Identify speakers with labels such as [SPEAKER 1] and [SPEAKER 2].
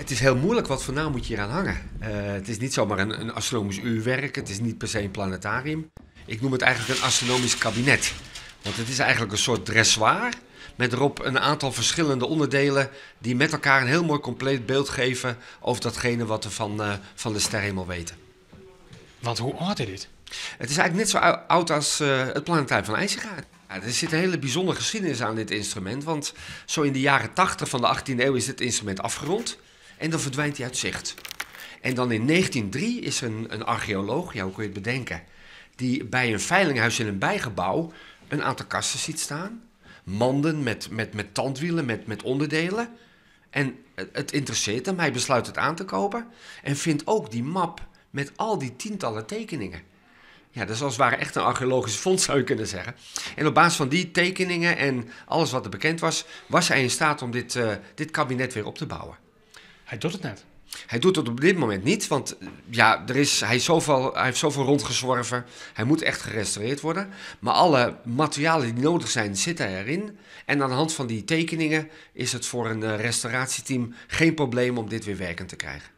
[SPEAKER 1] Het is heel moeilijk, wat voor naam moet je hier aan hangen? Het is niet zomaar een astronomisch uurwerk, het is niet per se een planetarium. Ik noem het eigenlijk een astronomisch kabinet. Want het is eigenlijk een soort dressoir met erop een aantal verschillende onderdelen die met elkaar een heel mooi compleet beeld geven over datgene wat we van de sterrenhemel weten.
[SPEAKER 2] Want hoe oud is dit?
[SPEAKER 1] Het is eigenlijk net zo oud als het planetarium van Eysinga. Ja, er zit een hele bijzondere geschiedenis aan dit instrument, want zo in de jaren 80 van de 18e eeuw is dit instrument afgerond en dan verdwijnt hij uit zicht. En dan in 1903 is er een archeoloog, ja, hoe kun je het bedenken, die bij een veilinghuis in een bijgebouw een aantal kasten ziet staan. Manden met tandwielen, met onderdelen. En het interesseert hem, hij besluit het aan te kopen en vindt ook die map met al die tientallen tekeningen. Ja, dat is als het ware echt een archeologische vondst, zou je kunnen zeggen. En op basis van die tekeningen en alles wat er bekend was, was hij in staat om dit kabinet weer op te bouwen.
[SPEAKER 2] Hij doet het net.
[SPEAKER 1] Hij doet het op dit moment niet, want ja, er is, hij, is zoveel, hij heeft zoveel rondgezworven. Hij moet echt gerestaureerd worden. Maar alle materialen die nodig zijn, zitten erin. En aan de hand van die tekeningen is het voor een restauratieteam geen probleem om dit weer werkend te krijgen.